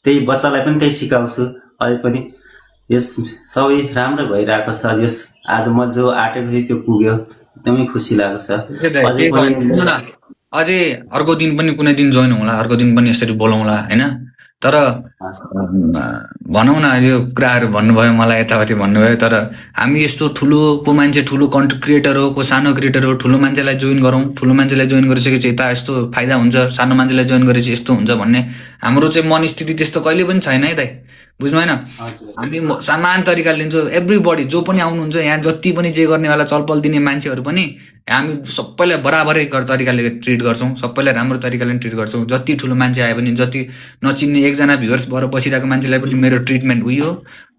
त्यही बच्चालाई पनि त्यही सिकाउँछु। अहिले पनि यस सबै राम्रो भइरहेको छ। यस आज म जो आँटेको थिएँ त्यो पुग्यो, एकदमै खुसी लागेको छ। अझै पनि अझै अर्को दिन पनि कुनै दिन जोइन होला, अर्को दिन पनि यसरी बोलाउँला हैन। तर भनौँ न यो कुराहरू भन्नुभयो मलाई यताउति भन्नुभयो, तर हामी यस्तो ठुलो को मान्छे, ठुलो कन्टेन्ट क्रिएटर हो, को सानो क्रिएटर हो, ठुलो मान्छेलाई जोइन गरौँ, ठुलो मान्छेलाई जोइन गरिसकेपछि यता यस्तो फाइदा हुन्छ, सानो मान्छेलाई जोइन गरेपछि यस्तो हुन्छ भन्ने हाम्रो चाहिँ मनस्थिति त्यस्तो कहिले पनि छैन है दाइ, बुझ्नु होइन। हामी समान तरिकाले लिन्छौँ। एभ्रीबडी जो पनि आउनुहुन्छ यहाँ, जति पनि जे गर्नेवाला चलपल दिने मान्छेहरू पनि हामी सबैलाई बराबरै तरिकाले ट्रिट गर्छौँ, सबैलाई राम्रो तरिकाले ट्रिट गर्छौँ। जति ठुलो मान्छे आए पनि, जति नचिन्ने एकजना भ्युवर्स भएर बसिरहेको मान्छेलाई पनि मेरो ट्रिटमेन्ट उयो,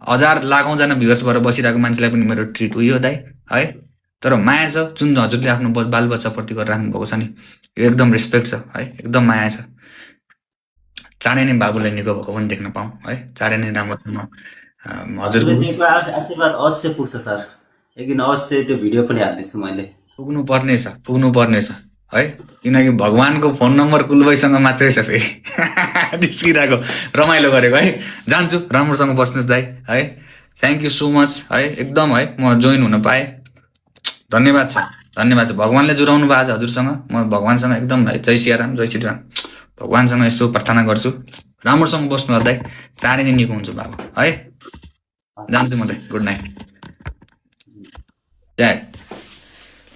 1000 लाखौँजना भ्युवर्स भएर बसिरहेको मान्छेलाई पनि मेरो ट्रिट उयो दाइ है। तर माया छ जुन हजुरले आफ्नो बालबच्चाप्रति गरिराख्नु भएको छ नि, यो एकदम रेस्पेक्ट छ है, एकदम माया छ। चाँडै नै बाबुलाई निको भएको पनि देख्न पाऊँ है, चाँडै नै राम्रो हजुरको आशीर्वाद अवश्य पुग्छ सर। एक दिन अवश्य त्यो भिडियो पनि हाल्दैछु मैले। पुग्नु पर्ने छ है, किनकि भगवानको फोन नम्बर कुलबाईसँग मात्रै छ फेरि निस्किरहेको, रमाइलो गरेको है। जान्छु, राम्रोसँग बस्नुहोस् दाइ है। थ्याङ्क यू सो मच है, एकदम है म जोइन हुन पाएँ, धन्यवाद छ, धन्यवाद छ। भगवानले जुराउनु भएको छ हजुरसँग, म भगवानसँग एकदम है, जय सियाराम, जय श्रीराम। भगवानसँग यस्तो प्रार्थना गर्छु राम्रोसँग बस्नु होला दाइ, चाँडै नै निको हुन्छ बाबु है। जान्छु म दाइ, गुड नाइट।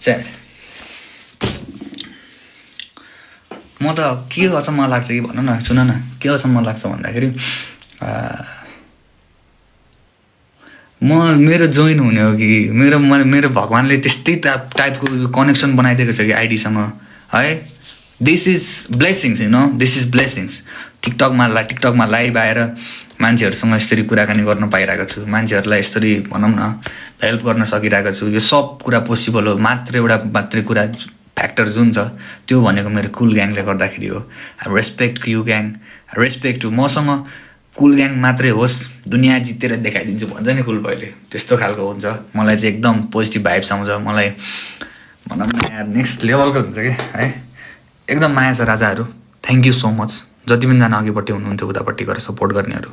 च्याट म त के अचम्म लाग्छ कि भन न, सुन न के अचम्म लाग्छ भन्दाखेरि मेरो जोइन हुने हो कि मेरो भगवानले त्यस्तै टाइपको कनेक्सन बनाइदिएको छ कि आइडीसँग है। This is blessings you know, this is blessings. टिकटकमा लाइभ आएर मान्छेहरूसँग यसरी कुराकानी गर्न पाइरहेको छु, मान्छेहरूलाई यसरी भनौँ न हेल्प गर्न सकिरहेको छु। यो सब कुरा पोसिबल हो मात्रै कुरा फ्याक्टर जुन छ त्यो भनेको मेरो कुल ग्याङले गर्दाखेरि हो। Respect you gang, respect to मसँग कुल ग्याङ मात्रै होस्, दुनियाँ जितेर देखाइदिन्छु भन्छ नि कुल भाइले, त्यस्तो खालको हुन्छ। मलाई चाहिँ एकदम पोजिटिभ भाइब्स आउँछ, मलाई भनौँ न यार नेक्स्ट लेभलको हुन्छ कि है। एकदम माया छ राजाहरू, थ्याङ्क यू सो मच। जति पनि जना अघिपट्टि हुनुहुन्थ्यो उतापट्टि गएर सपोर्ट गर्नेहरू,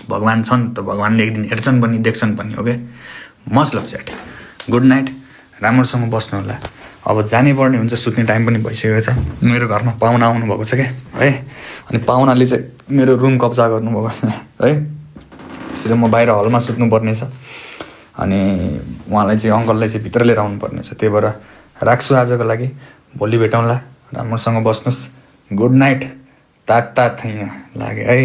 भगवान छन् त भगवानले एक दिन हेर्छन् पनि देख्छन् पनि। Okay, much love chat, good night, राम्रोसँग बस्नु होला। अब जानै पर्ने हुन्छ, सुत्ने टाइम पनि भइसकेको छ। मेरो घरमा पाहुना आउनुभएको छ क्या है, अनि पाहुनाले चाहिँ मेरो रुम कब्जा गर्नुभएको छ है, त्यसरी म बाहिर हलमा सुत्नुपर्ने छ। अनि उहाँलाई चाहिँ अङ्कललाई चाहिँ भित्र लिएर आउनुपर्ने छ, त्यही भएर राख्छु आजको लागि, भोलि भेटौँला। राम्रोसँग बस्नुहोस्, गुड नाइट। तात यहाँ लाग्यो है।